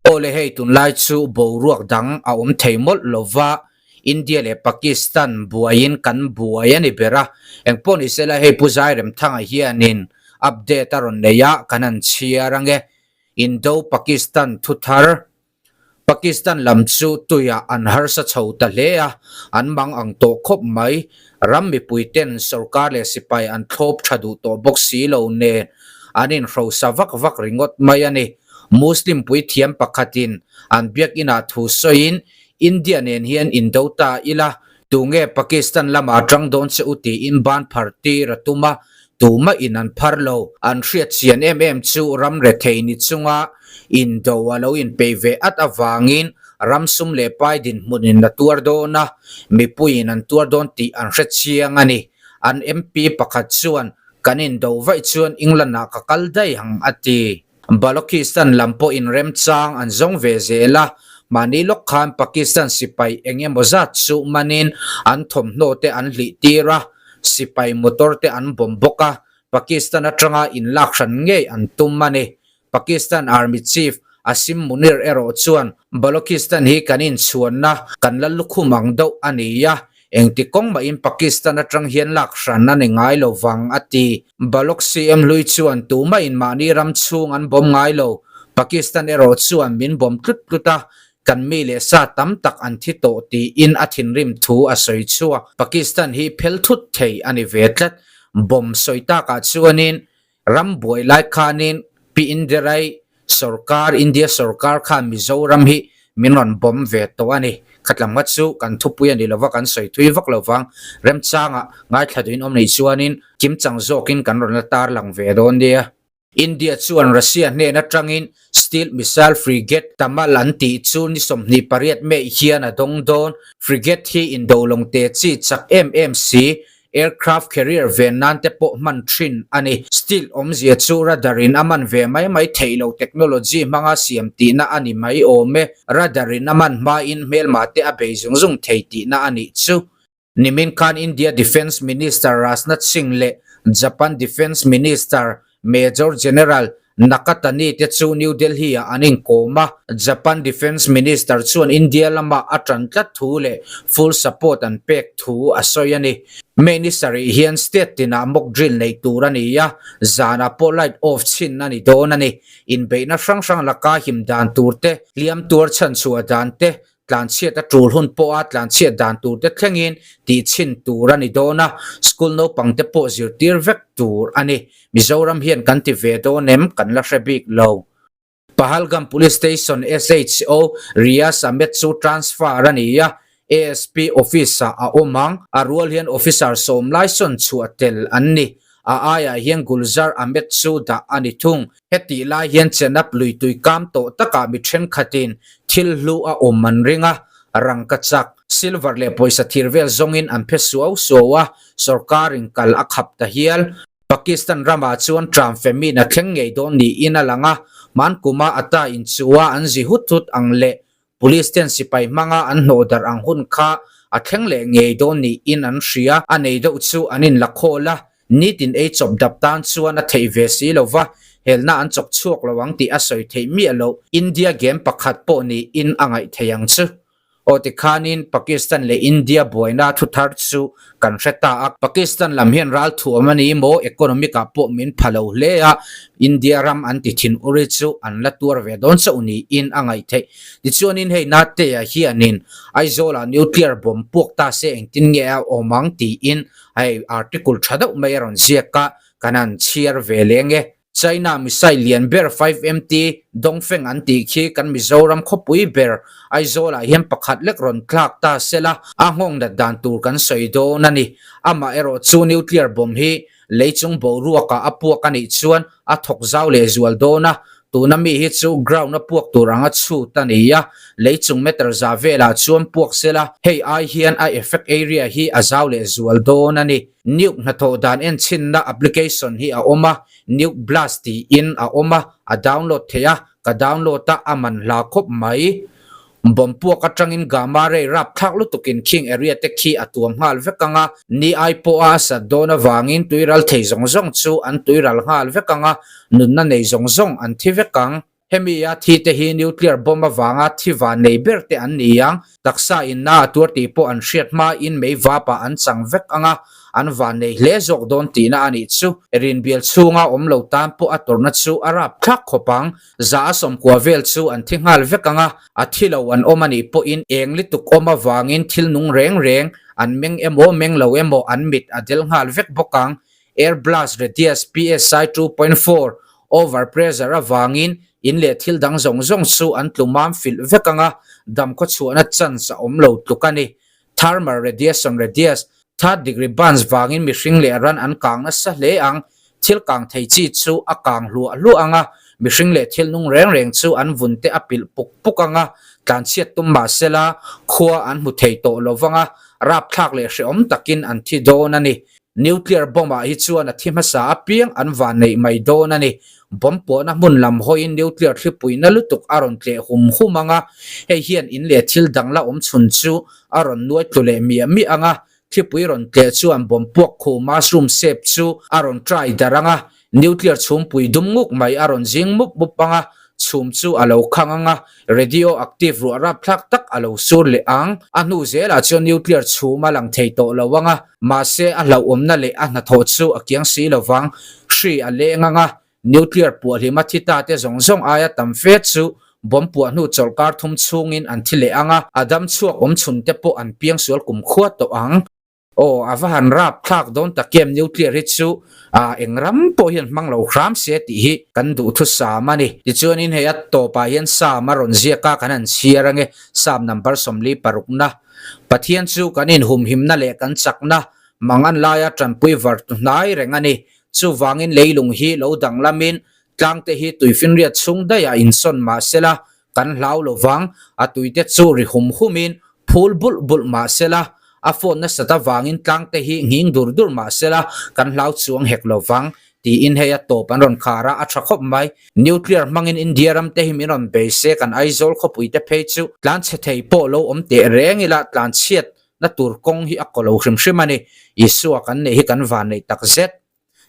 Awle hei tunlai chu boruak dang a awm thei mawlh lova, India leh Pakistan buaiin kan buai a ni ber a, engpawh ni sela hei Pu Zairemthanga hianin update a rawn nei a, kan han chhiar ange. Indo-Pakistan thuthar Pakistan lam chu tuiah an harsa chho ta hle a, an mang ang tawh khawp mai. Ram mipui ten sorkar leh sipai an thlawp tha duh tawh bawk si lo nen an inhrosa vak vak ringawt mai a ni. Muslim puithiam pakhatin an biakinah thu sawiin, India nen hian indo ta ila, tunge Pakistan lamah tang dawn che u tiin ban phar tir a tum a, tumah in an phar lo. An hriat chian em em chu ram rethei ni chunga indo a lo inpeih ve at avangin ram sum leh pai dinhmunin a tuar dawn a, mipuiin an tuar dawn tih an hre chiang a ni. An MP pakhat chuan, Kan indo vaih chuan England-ah ka kal daih ang a ti. Balochistan lam pawhin remchang an zawng ve zel a, mahni lawk khan Pakistan sipai eng emaw zat chu manin an thawmhnaw te an hlih tir a, sipai motor te an bawm bawk a, Pakistan atanga inlak hran ngei an tum a ni. Pakistan Army Chief Asim Munir erawh chuan Balochistan hi kan inchhuanna kan la lukhum ang deuh a ni a, Engti kawng mahin Pakistan atang hian lak hran a ni ngai lo vang, a ti. Baloch CM hlui chuan tumahin mahni ram chhung an bawm ngai lo. Pakistan erawh chuan min bawm tlut tlut a, kan mi leh sa tam tak an thi tawh tiin a thinrim thu a sawi chhuak. Pakistan hi phel thut thei a ni ve tlat. Bomb sawi takah chuanin ram buai lai khanin Pi Indirai sorkar, India sorkar khan Mizoram hi min rawn bawm ve tawh a ni. Khatlam kha chu kan thupui a ni lova kan sawi thui vak lo vang. Remchanga ngaithla duhin awm nei chuanin kimchang zawkin kan rawn la tarlang ve dawn nia. India chuan Russia hnen atangin Stealth missile frigate Tamal an tih chu ni 28 May hian a dawng dawn. Frigate hi indolawng te chi chak em em si Aircraft carrier ven nan te pawh hman thin a ni. Steel awmzia chu radar in a man ve mai mai theih lo technology hmanga siam tihna a ni mai awm e. Radar in a man hmain hmelma te a bei zung zung thei tihna a nih chu. Nimin khan India Defence Minister Rajnath Singh leh Japan Defence Minister Major General Nakatani te chu New Delhi-ah an inkawm a, Japan Defence Minister chuan India lama a tan tlat thu leh full support an pek thu a sawi a ni. May ni sarih hian state tinah mock drill neih tur a ni a, zanah pawh light off chhin a ni dawn a ni. Inbeihna hrang hrang laka him dan tur te, hliam tuar chhanchhuah dan te, Tlanchhiat a tul hun pawha tlanchhiat dan tur te thlengin tih chhin tur a ni dawn a, school naupang te pawh zirtir vek tur a ni. Mizoram hian kan ti ve dawn em kan la hre bik lo. Pahalgam Police Station SHO Riyaz Ahmed chu transfer a ni a, ASP office-ah a awm ang. A rual hian officer sawm lai sawn chhuah tel an ni. A aiah hian Gulzar Ahmed chu dah a ni thung. Hetih lai hian Chenab lui tui kam tawh takah mi thenkhatin thil hlu a awm an ring a, rangka chak, silver leh pawisa thir vel zawngin an phe suau suau a, sorkarin kal a khap ta hial. Pakistan ramah chuan tram famine a thleng ngei dawn niin a lang a, hmankuma ata inchuha an zi hut hut ang leh Police ten sipai hmanga an hnawh darh ang hun kha a thleng leh ngei dawn niin an hria. A nei deuh chu an inla khawl a, nitin ei chawp dap tan chuan a theih ve si lo va, helna an chawk chhuak lo ang tih a sawi theih miah loh. India game pakhat pawh niin a ngaih thei ang chu. Aw tikhanin Pakistan leh India buaina thu thar chu kan hre ta a. Pakistan lam hian ral thuam a ni maw? Economic ah pawh min pha lo hle a, India ram an ti thin uri chu an la tuar ve dawn chauh niin a ngaih theih. Tichuanin hei Nate-a hianin Aizawl-ah nuclear bomb puak ta se engtin nge a awm ang tiin hei article tha deuh mai a rawn ziak a, kan han chhiar ve leng e. China missile lian ber 5MT Dongfeng an tih khi kan Mizoram khawpui ber Aizawl-ah hian pakhat lek rawn tlak ta sela a nghawng dat dan tur kan sawi dawn a ni. Amaherawh chu nuclear bomb hi leichung boruakah a puak a nih chuan a thawk zau leh zual dawn a, tuna mi hi chu ground a puak tur anga chhut a ni a, leichung meter za velah chuan puak sela hei ai hian a effect area hi a zau leh zual dawn a ni. Nuke hnathawh dan enchinna application hi a awm a, Nuke Blast tiin a awm a, a download theih a, ka download a, a man hla khawp mai. Bomb puak atangin gamma ray rapthlak lutukin khing area te khi a tuam nghal vek ang a, ni ai pawha a sat dawn avangin tuiral thei zawng zawng chu an tuiral nghal vek ang a, nunna nei zawng zawng an thi vek ang. Hemi a thi te hi nuclear bomb avanga thi van nei ber te an ni ang. Taksa in na a tuar tih pawh an hriat hma in mei vap ah an chang vek ang a, an van nei hle zawk dawn tihna a nih chu. Rinbial chhunga awm lo tan pawh a tawrhna chu a rap thlak khawp ang. Za a 90 vel chu an thi nghal vek ang a, a thi lo an awm a nih pawhin eng lituk awm avangin thil nung reng reng an meng emaw meng lo emaw an mit a del nghal vek bawk ang. Air blast radius psi 2.4 over pressure avangin in leh thil dang zawng zawng chu an tlu mam filh vek ang a, dam khaw chhuahna chance a awm lo tluk a ni. Thermal radiation radius third degree burns vangin mihring leh ran an kang nasa hle ang, thil kang thei chi chu a kang hluah hluah ang a, mihring leh thil nung reng reng chu an vun te a pilh puk puk ang a, tlanchhiat tum mahsela khua an hmu thei tawh lo vang a, rapthlak leh hrehawm takin an thi dawn a ni. Nuclear bomb ah hi chuan a thi hmasa apiang an van neih mai dawn a ni. Bomb puahna hmun lam hawiin nuclear thlipuina lutuk a rawn tleh hum hum ang a, hei hian in leh thil dang la awm chhun chu a rawn nuai tlu leh miah miah ang a, thlipui rawn tleh chuan bomb puak khu mushroom shape chu a rawn try darh ang a, Nuclear chhumpui dum nguk mai a rawn zing mup mup ang a, chhum chu a lo khang ang a, radioactive ruah rapthlak tak a lo sur leh ang. A hnu zelah chuan nuclear chhum a lang thei tawh lo ang a, mahse a hlauhawmna leh a hnathawh chu a kiang si lo vang. Hri a leng ang a, nuclear puahhlima thi ta te zawng zawng aia tam fe chu bomb puah hnu chawlhkar thum chhungin an thi leh ang a, a dam chhuak awm chhun te pawh an piangsual kumkhua tawh ang. Aw, a va han rap thlak dawn tak em nuclear hi chu ah eng ram pawh hian hmang lo hram se tih hi kan duh thu sam a ni. Tichuanin hei a tawpah hian Sam a rawn ziak a, kan han chhiar ange Sam number 46 na. Pathian chu kan inhumhimna leh kan chakna mangan laia tanpui var tu hnai reng a ni. Chuvangin leilung hi lo danglamin tlangte hi tuifinriat chhung daihah insawn mah sela Kan hlau lo vang, a tuite chu ri hum humin phul bulh bulh mah sela, a phone nasat avangin tlangte hi nghing dur dur mah sela, kan hlau chuang hek lo vang, tiin hei a tawp an rawn khar a, a tha khawp mai. Nuclear hmangin India ram te hi min rawn bei se, kan Aizawl khawpui te phei chu tlanchhe thei pawh lo awm teh reng ila, tlanchhiat na tur kawng hi a kaw lo hrim hrim a ni. Isua kan neih hi kan van neih tak zet.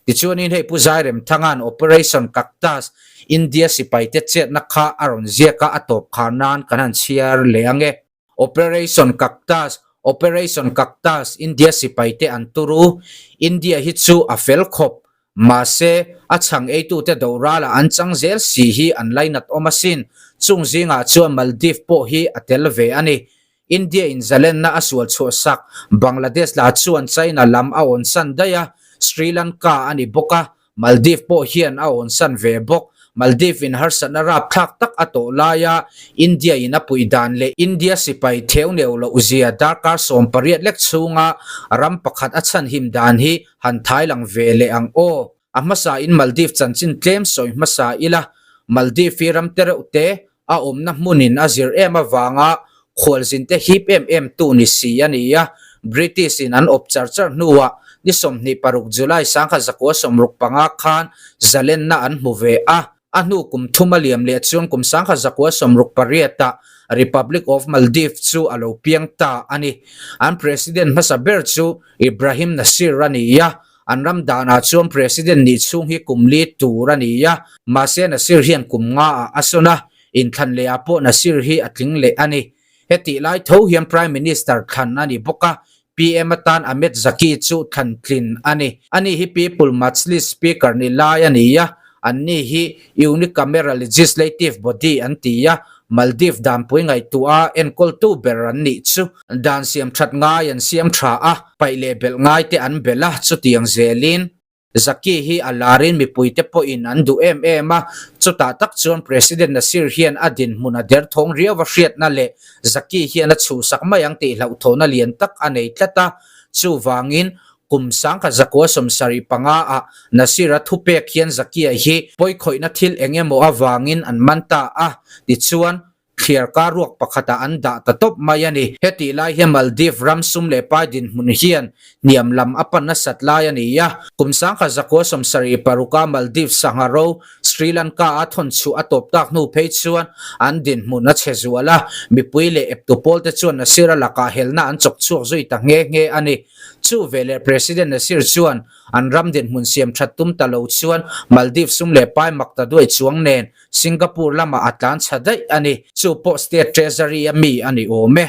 Tichuanin hei Pu Zairemthanga'n Operation Cactus, India sipaite chetna kha a rawn ziak a, a tawp khar nan kan han chhiar leh ang e. Operation Cactus, Operation Cactus, India sipaite an turu. India hi chu a fel khawp. Mahse, a chhang eitute do ralah an chang zel si hi an lainat awm asin. Chung zingah chuan Maldives pawh hi a tel ve a ni. India in zalenna a sual chhuah sak, Bangladesh lah chuan China lam a awnsan daih a, Sri Lanka a ni bawk a, Maldives pawh hian a awnsan ve bawk. Maldives in harsatna rapthlak tak a tawh laia India in a puih dan leh India sipai theu neu loh zia darkar 18 lek chhunga ram pakhat a chhanhim dan hi han thai lang ve leh ang aw. A hmasa in Maldives chanchin tlem sawi hmasa ila, Maldives hi ram te reuh te a awmna hmunin a zir em avanga khualzinte hip em em tu ni si a ni a, British in an awp char char hnuah ni 26 July 1965 khan zalenna an hmu ve a, a hnu kum thum a liam leh chuan kum 1968 ah Republic of Maldives chu a lo piang ta a ni. An President hmasa ber chu Ibrahim Nasir a ni a, An ram danah chuan President nih chhung hi kum li tur a ni a, mahse Nasir hian kum nga ah a sawn a, inthlan leh ah pawh Nasir hi a tling leh a ni. Hetih lai tho hian Prime Minister thlan a ni bawk a, PM atan Ahmed Zaki chu thlan tlin a ni. Ani hi People Majlis Speaker ni lai a ni a, anni hi Unicameral Legislative Body an ti a, Maldives danpui ngaihtuah a enkawltu ber an nih chu. Dan siam that ngai an siam tha a, paih leh belh ngai te an belh a, chutiang zelin Zaki hi a larin mipuite pawhin an duh em em a, chutah tak chuan President Nasir hian a dinhmun a derthawng riau a hriatna leh Zaki hian a chhuhsak mai ang tih hlauhthawhna lian tak a nei tlat a, chuvangin kum 1975 ah Nasir-a thupek hian Zakia hi pawikhawihna thil eng emaw avangin an man ta a, tichuan. Thliarkar ruak pakhatah an dah ta tawp mai a ni. Hetih lai hian Maldives ram sum leh pai dinhmun hian hniam lam a pan nasat lai a ni a. Kum sangkhat zakua 76 a Maldives sangha ro Sri Lanka a thawn chhuah a tawp tak hnu phei chuan an dinhmun a chhe zual a, mipui leh eptu pawlte chuan Nasir-a lakah helna an chawk chhuak zui ta nghe nghe a ni. Chu veleh President Nasir chuan an ram dinhmun siam that tum ta lo chuan Maldives sum leh pai mak ta duai chuang nen Singapore lamah a tlan chha daih a ni. Chu pawh State Treasury a mi a ni awm e.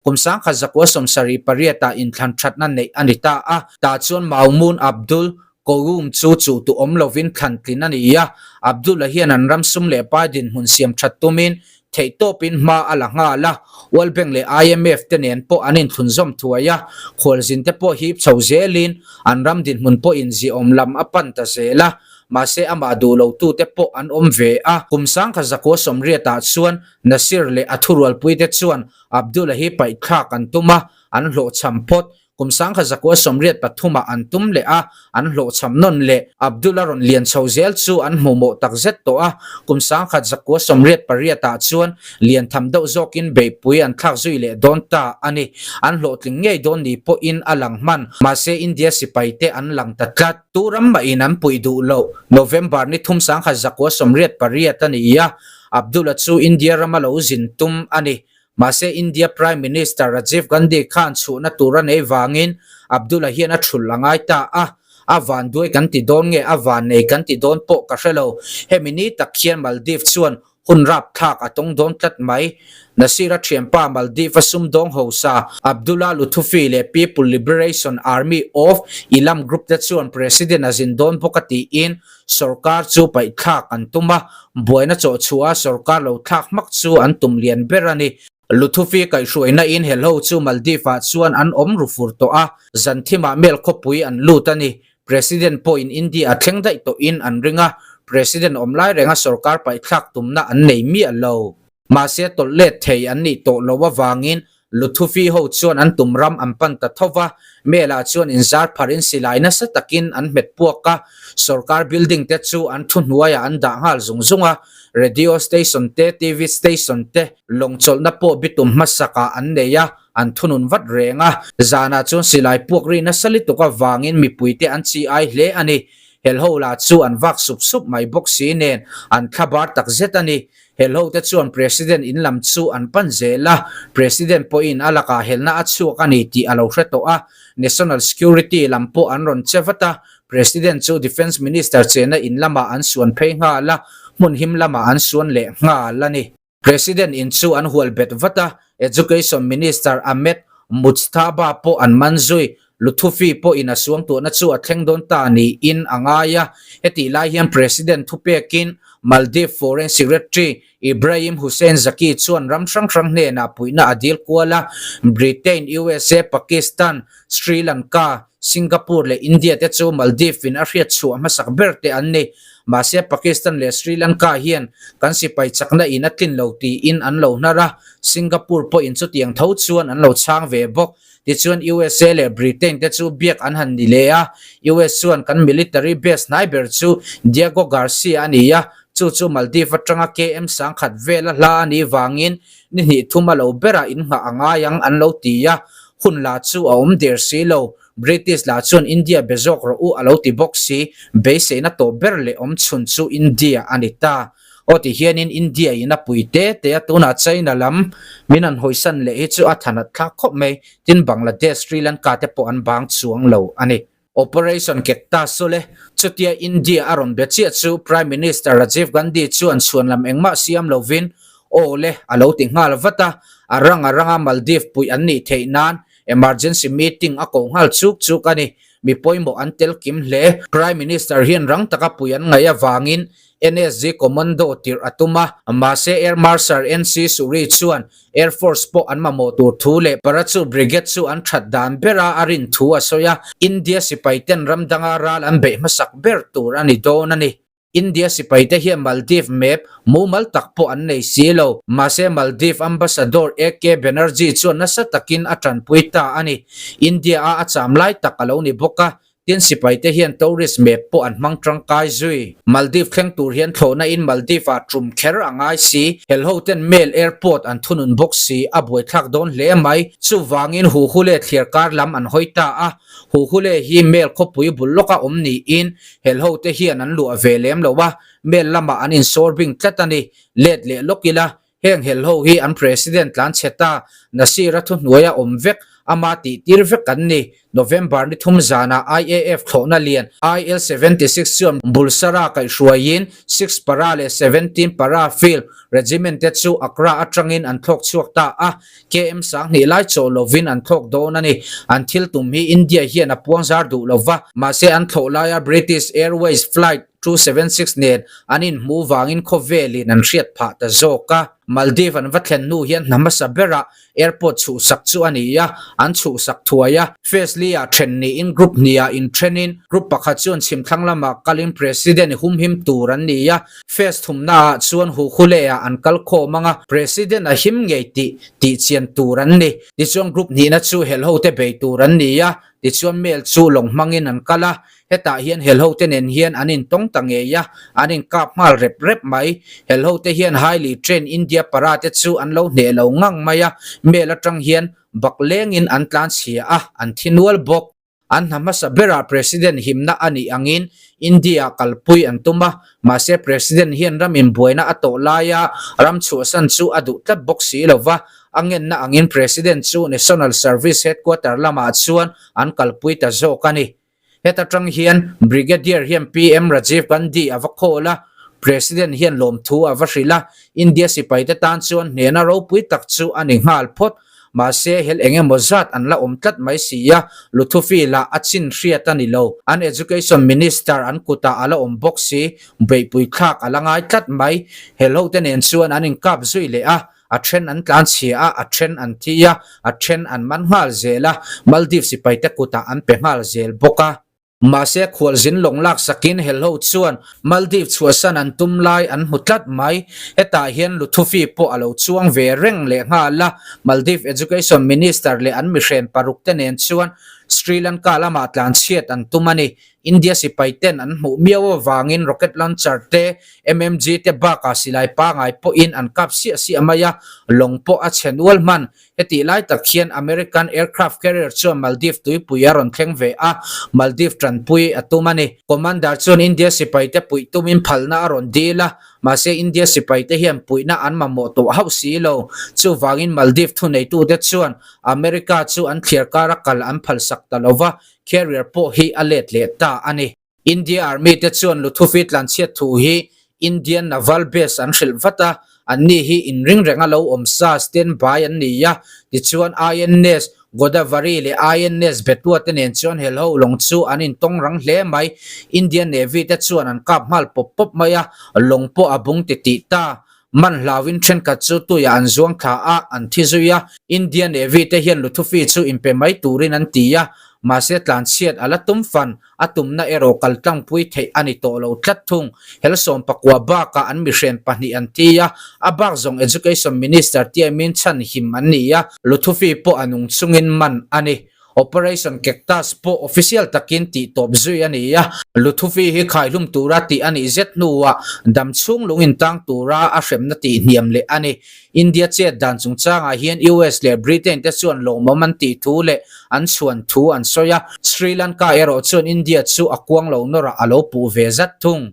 Kum 1978 ah inthlan thatna neih a ni ta a, tah chuan Maumoon Abdul Qayoom chu chuh tu awm lovin thlan tlin a ni a. Abdul-a hian an ram sum leh pai dinhmun siam that tumin theihtawpin hma a la nghal a, World Bank leh IMF te nen pawh an inthlunzawm thuai a, khualzin te pawh hip chho zelin an ram dinhmun pawhin ziaawm lam a pan ta zel a. Mahse amah duh lo tute pawh an awm ve a, kum 1980 ah chuan Nasir leh a thurualpui te chuan Abdullah hi paihthlak an tum a, an hlawhchham phawt. Kum 1983 ah an tum leh a, an hlawhchham nawn leh. Abdullah rawn lian chho zel chu an hmuhmawh tak zet tawh a, kum 1988 ah chuan lian tham deuh zawkin beihpui an thlak zui leh dawn ta a ni. An hlawhtling ngei dawn ni pawhin a lang hman, mahse India sipaite an lang ta tlat. Tu ram mahin an puih duh loh. November ni thum 1988 a ni a, Abdullah chu India rama lo zin tum a ni. Mahse India Prime Minister Rajiv Gandhi khan chhuhna tur a nei vangin Abdullah hian a thulh a ngai ta a. A vanduai kan ti dawn nge a vannei kan ti dawn pawh ka hre lo. Hemi ni tak hian Maldives chuan Hun rapthlak a tawng dawn tlat mai. Nasir-a thianpa Maldives-a sumdawng hausa Abdullah Luthufi leh People Liberation Army of Ilam Group te chuan President a zin dawn bawk a tiin sorkar chu paihthlak an tum a, buaina chawhchhuah a sorkar lo thlak hmak chu an tum lian ber a ni. Luthufi kaihhruaina in helho chu Maldives-ah chuan an awm ru fur tawh a, zan thimah mel khawpui an lut a ni. President pawhin India a thleng daih tawhin an ring a, President awm lai renga sorkar paihthlak tumna an nei miah lo. Mahse tawlh let thei an nih tawh loh avangin Luthufi ho chuan an tum ram an pan ta tho va, Mel-ah chuan inzar pharin silai nasa takin an hmet puak a, sorkar building te chu an thu hnuaiah an dah nghal zung zung a, radio station te, TV station te, lawng chawlhna pawh bitum hmasakah an nei a, an thunun vat reng a. Zanah chuan silai puak ri nasa lutuk avangin mipuite an chi ai hle a ni. Helho lah chu an vak sup sup mai bawk si nen an thla bar tak zet a ni. Helho te chuan President in lam chu an pan zel a, President pawhin a lakah helna a chhuak a ni tih a lo hre tawh a. National Security lam pawh an rawn che vat a, President chu Defence Minister chena in lamah an suan phei nghal a, hmun him lamah an suan leh nghal a ni. President in chu an hual bet vat a, Education Minister Ahmed Mujtaba pawh an man zui. Luthufi pawhin a suangtuahna chu a thleng dawn ta niin a ngai a. Hetih lai hian President thupekin Maldives Foreign Secretary Ibrahim Hussein Zaki chuan ram hrang hrang hnenah puihna a dil kual a, Britain, usa, Pakistan, Sri Lanka, Singapore leh India te chu Maldives in a hriat chhuah hmasak ber te an ni. Mahse Pakistan leh Sri Lanka hian kan sipai chakna in a tlin lo tiin an lo hnar a, Singapore pawhin chutiang tho chuan an lo chhang ve bawk. Tichuan usa leh Britain te chu biak an han ni leh a, US chuan kan military base hnai ber chu Diego Garcia a ni a, chu chu Maldives atanga KM 10,000 vela hla a nih vangin ni hnih thum a lo berah innghah a ngai ang an lo ti a, hun lah chu a awm der si lo. British lah chuan India be zawk rawh u a lo ti bawk si, beiseina tawp ber leh awm chhun chu India a ni ta. Aw ti hianin India in a pui te te a, tunah China lam min han hawisan leh hi chu a thanat thlak khawp mai, tin Bangladesh, Sri Lanka te pawh an bang chuang lo a ni. Operation Cactus chu le, chutia India a rawn be chiah chu Prime Minister Rajiv Gandhi chuan chhuanlam engmah siam lovin aw le a lo ti nghal vat a, a rang a ranga Maldives puih an nih theih nan emergency meeting a ko nghal chuk chuk a ni. Mi pawimawh an tel kim hle. Prime Minister hian rang taka puih an ngaih avangin NSG Commando tirh a tum a, mahse Air Marshal NC Suri chuan Air Force pawh an mamawh tur thu leh Parachute Brigade chu an that dan bera a rin thu a sawi a, India sipaiten ram danga ral an beih hmasak ber tur a ni dawn a ni. India sipaite hian Maldives map mumal tak pawh an nei si lo, mahse Maldives Ambassador AK Banerjee chuan nasa takin a tanpui ta a ni. India-a a cham lai tak a lo ni bawk a. Tin sipai te hian tourist map pawh an hmang tangkai zui. Maldives thleng tur hian thlawhna in Maldives ah tum kher a ngai si. Hel ho ten Male airport an thunun bawk si, a buaithlak dawn hle mai. Chuvangin Huhule thliar kar lam an hawi ta a. Huhule hi Male khawpui bul lawka awm niin hel ho te hian an luah ve lem lo a, Male lamah an insawr bing tlat a ni. Let leh lawk ila, Heng hel ho hi an President tlan chhe ta, Nasir-a thuhnuaia awm vek, ama tih tir vek an ni. November ni thum zanah IAF thlawhna lian IL 76 chuan Bulsara kaihhruaiin six para leh 17 para Field Regiment te chu Accra atangin an thlawk chhuak ta a, KM 2000 lai chawh lovin an thlawk dawn a ni. An thil tum hi India hian a puangzar duh lova, mahse an thlawh laia British Airways flight 276 nen an inhmuh vangin khawvelin an hriat phah ta zawk a. Maldives an va thlen hnu hian hna hmasa berah airport chhuhsak chu a ni a, an chhuhsak thuai a. Phase li-ah then niin group hniah inthenin group pakhat chuan chhimthlang lamah kalin President humhim tur an ni a. Phase thumnaah chuan Huhule-ah an kal khawm ang a, President a him ngei tih tihchian tur an ni. Tichuan group hnihna chu helhote bei tur an ni a, tichuan mail chu lawng hmangin an kal a. Hetah hian helhote nen hian an intawng ta ngei a, an inkap nghal rep rep mai. Helhote hian highly trained India para te chu an lo hneh lo ngang mai a, mail atang hian bak lengin an tlanchhia a, an thi nual bawk. An hna hmasa berah President himna a nih angin India kalpui an tum a, mahse President hian ram inbuaina a tawh laia ram chhuahsan chu a duh tlat bawk si lo va, a ngenna angin President chu National Service Headquarter lamah chuan an kalpui ta zawk a ni. Heta tang hian Brigadier hian PM Rajiv Gandhi a va call a, President hian lawmthu a va hrilh a, India sipaite tan chuan hnehna ropui tak chu a ni nghal phawt. Mahse, hel eng emaw zat an la awm tlat mai si a, Luthufi lah a chin hriat a ni lo. An Education Minister an kutah a la awm bawk si, beihpui thlak a la ngai tlat mai. Helhote nen chuan an inkap zui leh a, A then an tlan chhia a, a then an thi a, a then an man nghal zel a, Maldives sipaite kutah an pe nghal zel bawk a. Mahse, khualzin lawng lak sakin helho chuan Maldives chhuahsan an tum lai an hmu tlat mai. Hetah hian Luthufi pawh a lo chuang ve reng leh nghal a, Maldives Education Minister leh an mihren paruk te nen chuan Sri Lanka lamah tlan chhiat an tum a ni. India sipai ten an hmuh miau avangin rocket launcher te, MMG te bakah silai pangai pawhin an kap siah siah mai a, lawng pawh a chhe nual hman. Hetih lai tak hian American aircraft carrier chuan Maldives tuipui a rawn thleng ve a, Maldives tanpui a tum a ni. Commander chuan India sipai te puih tumin phalna a rawn dil a, mahse India sipai te hian puihna an mamawh tawh hauh si lo. Chuvangin Maldives thuneitute chuan America chu an thliar kara kal an phalsak ta lo va, Carrier pawh hi a let leh ta a ni. India Army te chuan Luthufi tlanchhiat thu hi Indian Naval Base an hrilh vat a, anni hi inring renga lo awm sa stand by an ni a, tichuan INS Godavari leh INS Betwa te nen chuan helho lawng chu an intawng rang hle mai. Indian Navy te chuan an kap nghal pawp pawp mai a, lawng pawh a bung titih ta. Man hlauin thenkhat chu tuiah an zuang thla a, an thi zui a. India Navy te hian Luthufi chu inpe mai turin an ti a, mahse tlanchhiat a la tum fan, a tumna erawh kal tlangpui theih a ni tawh lo tlat thung. Helsawm pakua bakah an mihren pahnih an thi a, a bak zawng Education Minister tiamin chhan him an ni a, Luthufi pawh a nung chungin man a ni. Operation Cactus pawh official takin tih tawp zui a ni a, Luthufi hi khaihlum tura tih a nih zet hnuah dam chhung lung intang tura a hremna tih hniam leh a ni. India chet dan chungchangah hian US leh Britain te chuan lawmawm an tih thu leh an chhuan thu an sawi a, Sri Lanka erawh chuan India chu a kuang lo nawrah a lo puh ve zat thung.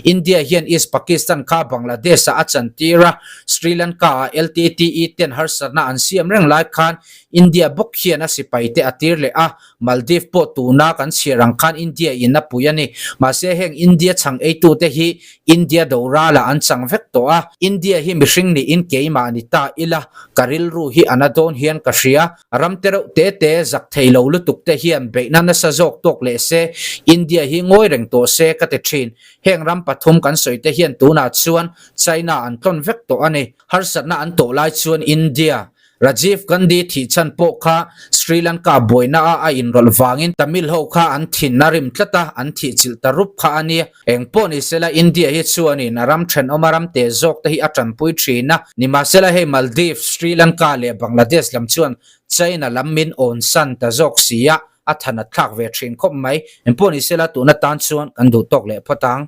India hian East Pakistan kha Bangladesh-ah a chantir a, Sri Lanka-ah LTTE ten harsatna an siam reng lai khan India bawk hian a sipaite a tir leh a, Maldives pawh tuna kan chhiar ang khan India in a pui a ni. Mahse heng India chhang eitute hi India do ralah an chang vek tawh a, India hi mihring niin keimah ni ta ila ka rilru hi a na dawn hian ka hria. Ram te reuh te te zak thei lo lutuk te hian beihna nasa zawk tawk leh se, India hi ngawi reng tawh se ka ti thin. Heng ram pathum kan sawi te hian tunah chuan China an tlawn vek tawh a ni. Harsatna an tawh lai chuan India, Rajiv Gandhi thih chhan pawh kha Sri Lanka buaina a a inrawlh vangin Tamil ho kha an thin a rim tlat a, an thih chilh ta rup kha a ni. Eng pawh ni sela India hi chuanin a ram thenawma ram te zawk te hi a tanpui thin a, nimahsela hei Maldives, Sri Lanka leh Bangladesh lam chuan China lam min awn san ta zawk si a. a than a thlak ve thin khawp mai. Engpawh ni sela tun atan chuan kan duh tawk leh phawt ang.